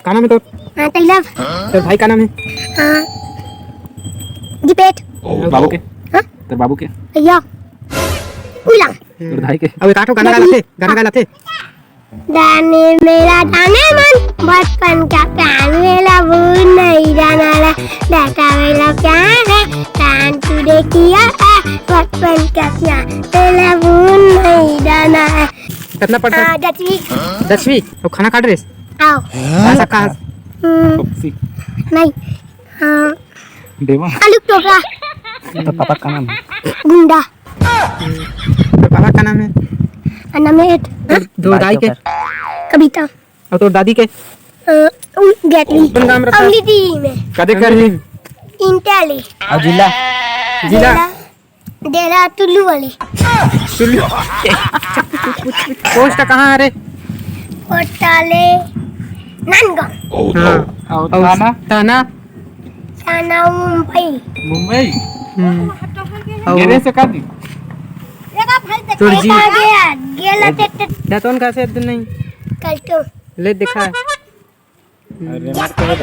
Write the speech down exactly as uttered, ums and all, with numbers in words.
का नाम हे तोर? हाँ, तैलव। तोर भाई का नाम हे? हाँ, दीपेट। बाबू के? हाँ? तोर बाबू के? भैया। उला। तोर दाई के? अब एक आठो गाना गा लाथे, गाना गा लाथे। जाने मेरा जाने मन, बचपन का प्यार मेरा भूल नहीं जाना रे। बेटा मेरा प्यार है, जान तू देखिया है, बचपन का प्यार मेरा भूल नहीं जाना है। कितना पढ़ता? हाँ, दसवीं। दसवीं? तो खाना खा रहे? आओ। ऐसा कहा? हम्म, नहीं। हाँ। देवा। आलू टोकरा। तो पापा का नाम है? गुंडा। तो पापा का नाम है? अनामेट। तो दाई के? कविता। और तो दादी के? अ, उ-, गैतली। कौन गांव रहता है? अमली दी में। कदे कर रही? इंटेली। और जिला? जिला? डेरा टुल्लू वाली। टुल्लू। पोस्ट कहाँ है रे? पोस्टाले नांदगांव। हाँ। और और थाना? थाना? थाना मुंबई। मुंबई? हम्म। और गेरे से का दी? तोर जी। गेला ते, ते। दातोन का से नहीं? कल तो। ले दिखा। अरे मत कहो।